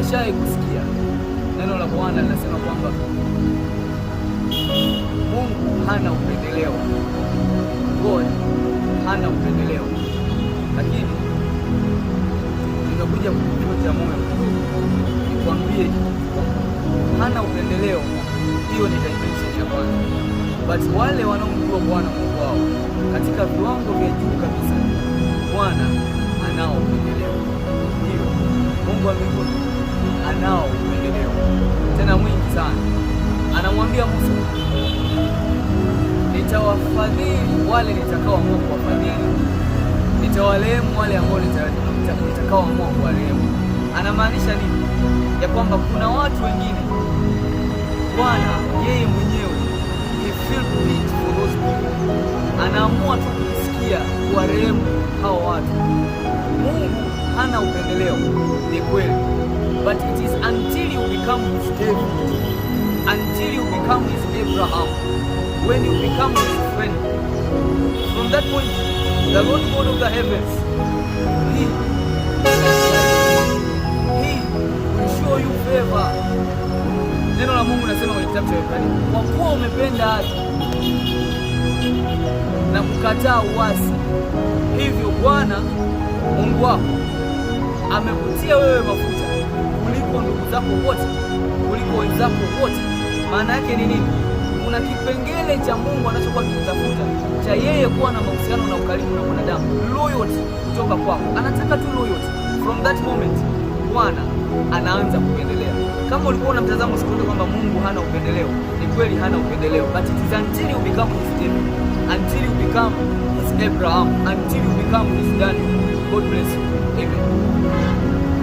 Ulishawahi kusikia neno la Bwana linasema kwamba Mungu hana upendeleo? God hana upendeleo, lakini nimekuja kukuvunja moyo kidogo, nikwambie kwamba hana upendeleo. Hiyo ni dimension ya kwanza, but wale wanaomjua Bwana Mungu wao katika viwango vya juu kabisa, Bwana anao upendeleo. Ndio, Mungu wa mbinguni anao upendeleo, tena mwingi sana. Anamwambia Musa, "Nitawafadhili wale nitakaoamua kuwafadhili, nitawarehemu wale ambao nitakaoamua kuwarehemu." Anamaanisha nini? Ya kwamba kuna watu wengine Bwana yeye mwenyewe, he feel pity for those people, anaamua tu kusikia kuwarehemu hao watu. Mungu hana upendeleo, ni kweli, but it is until you become his David, until you become his Abraham, when you become his friend. From that point, the Lord God of the heavens, He will show you favor. Neno la Mungu nasema kwenye kitabu cha Waebrania, "Kwa kuwa umependa haki na kukataa uasi, hivyo Bwana Mungu wako amekutia wewe mafuta kuliko ndugu zako wote, kuliko wenzako wote." Maana yake ni nini? Kuna kipengele cha Mungu anachokuwa kikitafuta cha yeye kuwa na mahusiano na ukaribu na mwanadamu, loyalty kutoka kwako. Anataka tu loyalty. From that moment Bwana anaanza kupendelea. Kama ulikuwa una mtazamo siku zote kwamba Mungu hana upendeleo, ni kweli hana upendeleo, but it is until you become his David, until you become his Abraham, until you become his Daniel. God bless you. Amen.